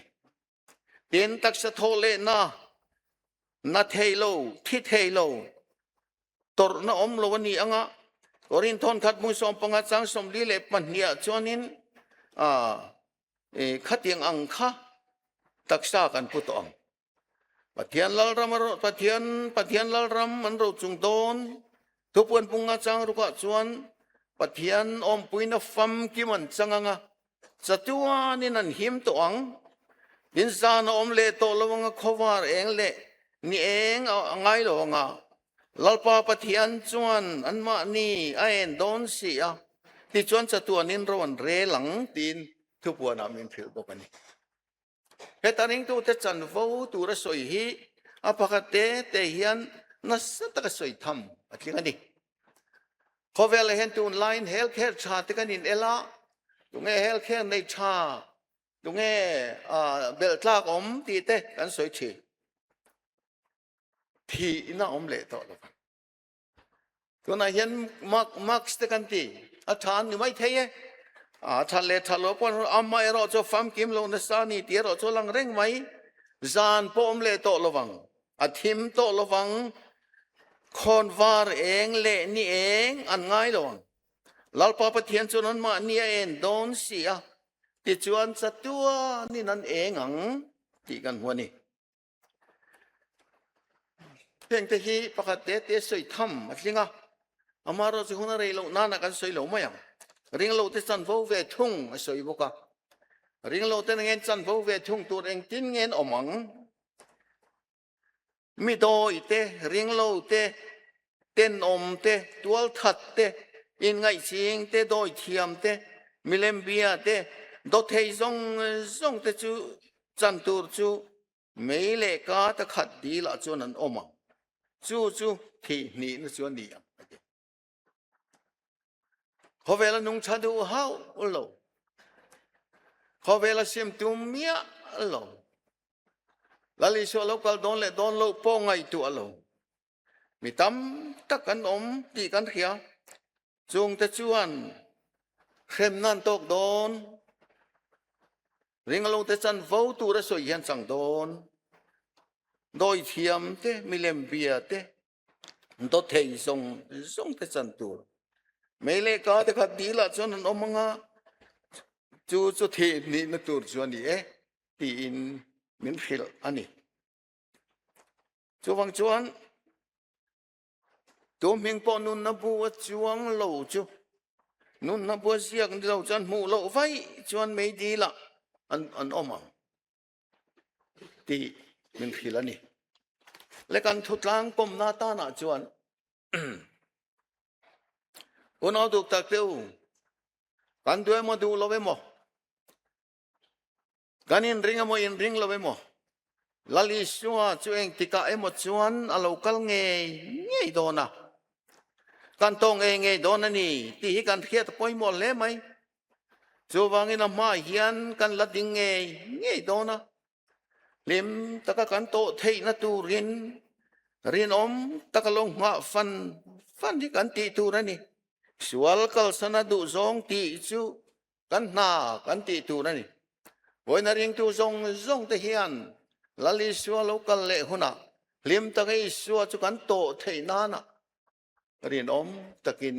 Tin, taksa thawh lehna na thei lo, thi thei lo, tawrhna awm lo a ni anga Korin thawnkhat hmun 15 chang 42 ah chuanin khatiang ang kha taksa kan pu tawh ang. Pathian Lalram Pathian Pathian Lalram an ro chung dawn thupuan punga chang rukah chuan Pathian awmpuina famkim an chang anga Chatuanin an him tawh ang. Tin zan a awm leh tawh lo anga khawvar eng leh ni eng a ngai lo anga Lalpa Pathian chuan anmahni a en dawn si a, tichuan chatuanin ro an rel ang tiin thupuanah min hrilh bawk a ni. Heta ringtute chanvo tura sawi hi a pakhat te te hian nasa taka sawi tham a tling a ni. Khawvelah hian tunlaiin healthcare tha te kan in el a, tunge healthcare nei tha, tunge belh tlak awm tih te kan sawi thin. Thihna awm leh tawh lo va. Tunah hian mask te kan ti, a tha an ni mai thei e. A that leh that lo pawh amah erawh chu famkim lo nasa a ni tih erawh chu a lang reng mai. Zan pawh awm leh tawh lovang, a thim tawh lovang, khawnvar eng leh ni eng an ngai lo ang. Lalpa Pathian chuan anmahni a en dawn si a, tichuan chatuanin an eng ang tih kan hmu a ni. Hengte hi pakhat te te sawi tham a tling a. Amaherawhchu hun a rei loh nana kan sawi lo mai ang. Ringlote chanvo ve thung a sawi bawk a. Ringlote ngen chanvo ve thung tur engtin nge an awm ang? Mi dawi te, ringlo te, tenawm te, tualthat te, inngaihching te, dawithiam te, milembia te, dawthei zawng zawng te chu chan tur chu mei leh ka ta khat dil ah chuan an awm ang. Chu chu thih hnihna chu a ni ang a ti. Khawvela nung tha duh hauh lo. Khawvela sim tum miah lo. Lal Isua lo kal dawn leh dawn lo pawh ngaihtuah lo. Mi tam tak an awm tih kan hria. Chungte chuan hremna an tawk dawn. Ringlote chanvo tura sawi hian chang dawn. Dawithiam te, milem bia te, dawthei zawng zawng te chan tur. Mei leh ka te kha dil ah chuan an awm anga chu chu thih nihna tur chu a ni e tiin min hrilh a ni. Chuvang chuan tu hming pawh nunna bu a chuang lo chu nunna bu a ziak ni lo chuan hmuh loh vaih chuan mei dil ah an an awm ang tih min hrilh a ni. Le kan thutlang pawmna atanah chuan unau duk tak te u kan duh emaw duh lo emaw Kan inring emaw inring lo emaw, Lal Isua chu engtikah emaw chuan a lo kal ngei ngei dawn a, kan tawh ngei ngei dawn a ni tih hi kan hriat a pawimawh hle mai. Chuvangin a hmaah hian kan la ding ngei ngei dawn a, hlim taka kan tawh theihna turin rinawm taka lo nghah fan fan hi kan tih tur a ni. Sual kalsana duhzawng tih chu Kan hna kan tih tur a ni. Vawiina ringtu zawng zawng te hian Lal Isua lo kal leh hunah hlim taka Isua chu kan tawh theih nana rinawm takin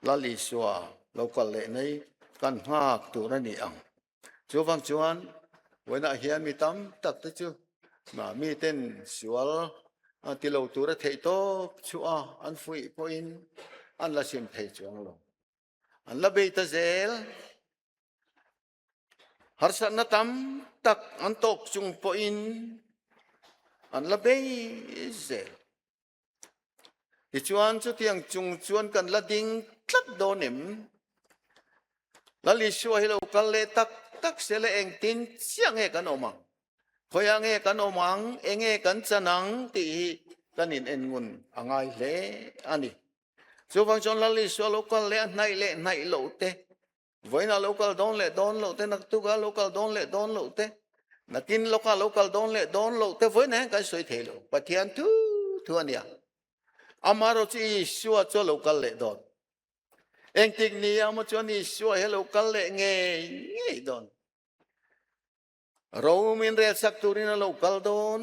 Lal Isua lo kal leh nei kan nghak tur a ni ang. Chuvang chuan vawiinah hian mi tam tak te chu mi ten sual ti lo tura theih tawp chhuah a an fuih pawhin an la sim thei chuang lo. An la bei ta zel. Harsatna tam tak an tawk chung pawhin an la bei zel. Tichuan chutiang chung chuan kan la ding tlat dawn em? Lal Isua hi lo kal leh tak tak se le engtin chiah nge kan awm ang? Khawiah nge kan awm ang, enge kan chan ang tih hi kan in en ngun a ngai hle a ni. Chuvang chuan Lal Isua lo kal leh a hnaih leh hnaih loh te, vawiinah lo kal dawn leh dawn loh te, naktukah lo kal dawn leh dawn loh te, nakin lawkah lo kal dawn leh dawn loh te vawiinah hian kan sawi thei lo. Pathian thu thu a nia. Amaherawhchu Isua chu a lo kal leh dawn. Engtik ni ah maw chuan Isua hi a lo kal leh ngei ngei dawn. Ro min rel sak turin a lo kal dawn,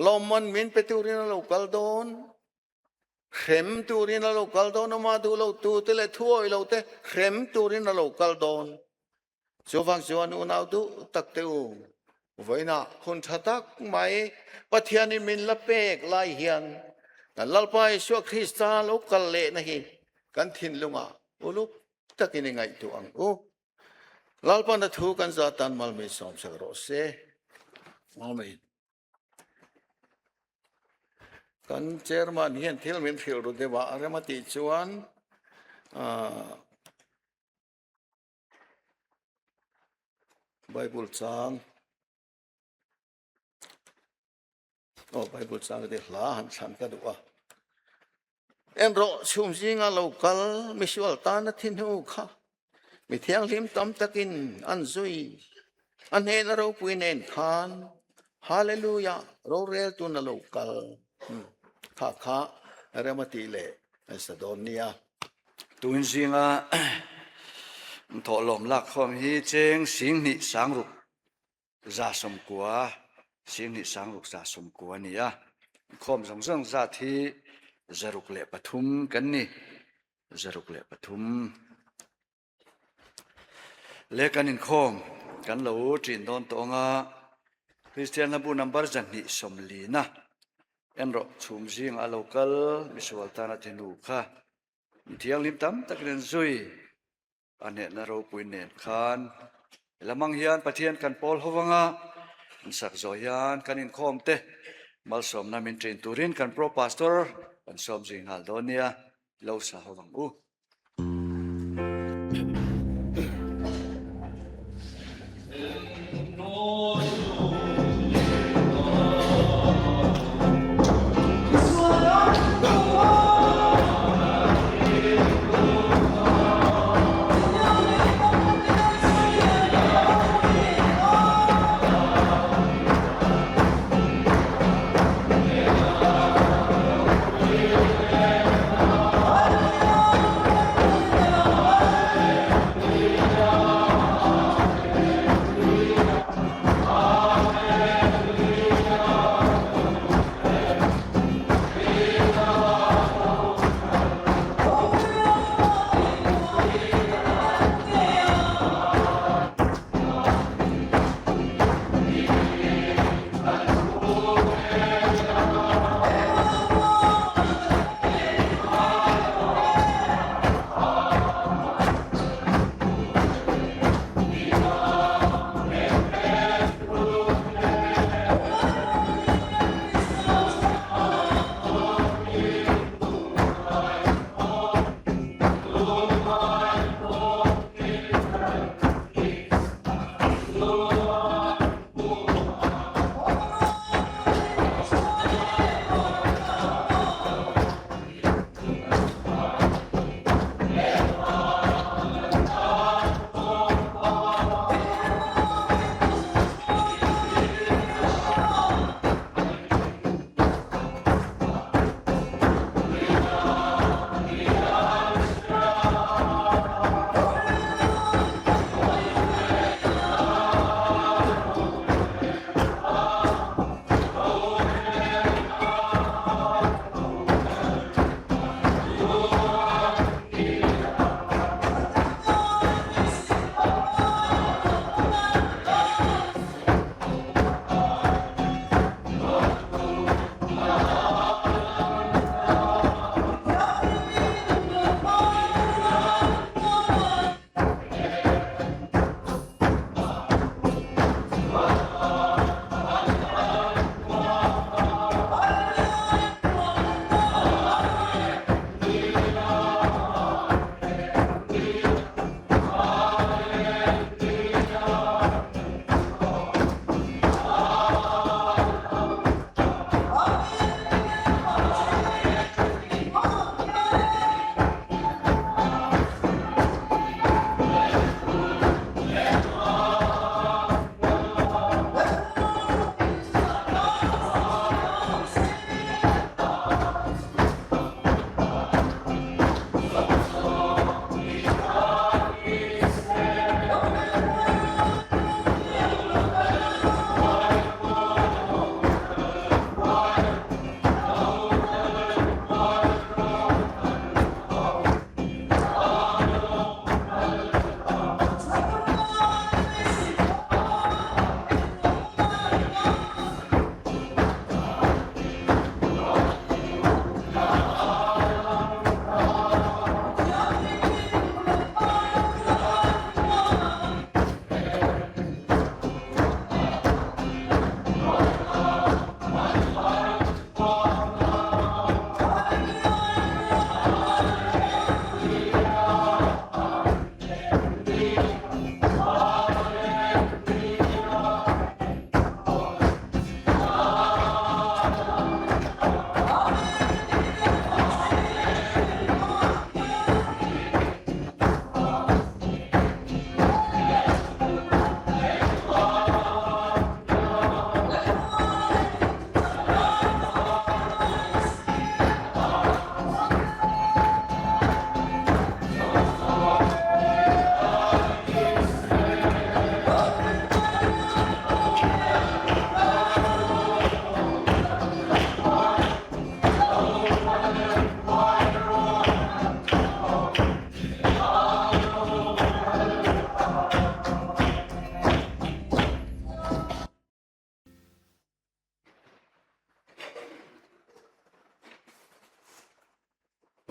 lawmman min pe turin a lo kal dawn, hrem turin a lo kal dawn, ama duh lo tu te leh thuawi lo te hrem turin a lo kal dawn. Chuvang chuan unau duh tak te u, vawiinah hun tha tak mai Pathianin min la pek lai hian kan Lalpa Isua Krista lo kal lehna hi kan thinlungah uluk takin i ngaihtuah ang u. Lalpa na thu kan za tan mal min sawm sak rawh se. Amen. Kan chairman hian thil min hrilh ru deuh a, a rem a tih chuan Bible chang Oh, Bible chang te hla han thlan ka duh a. En rawh chhum zinga lo kal misual tana thi hnu kha mi thianghlim tam takin an zui a hnena ropui nen khan Hallelujah rorel tuna lo kal kha kha rema tih leh an sa dawn nia. Tun zinga thawhlawm lak khawm hi cheng 10,000 sangruk 190, 20 sangruk 190 a ni a. Inkhawm zawng zawng zat hi 603 kan ni. 603. Le kan inkhawm kan lo ṭin dawn tawh ang a, Kristian hlabu number 240 na en rawh chhum zingah a lo kal misual tana thinu kha. Mi thianghlim tam takin an zui a hnehna ropui nen khan lamang hian Pathian kan pawl ho anga an sak zawh hian kan inkhawm te malsawmna min ṭin turin kan pro pastor kan sawm zui nghal dawn nia lo sa ho ang u.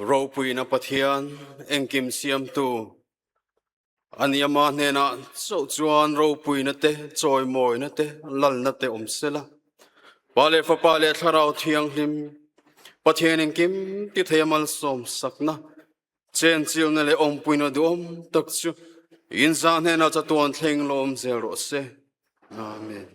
Ropuina Pathian engkim siamtu a ni ama hnenah chauh chuan ropuina te, chawimawina te, lalna te awm sela. Pa leh Fapa leh Thlarau Thianghlim Pathian engkim ti thei a malsawm sakna, chenchilna leh awmpuina duhawm tak chu inzah hnenah chatuan thleng lawm zel rawh se. Amen.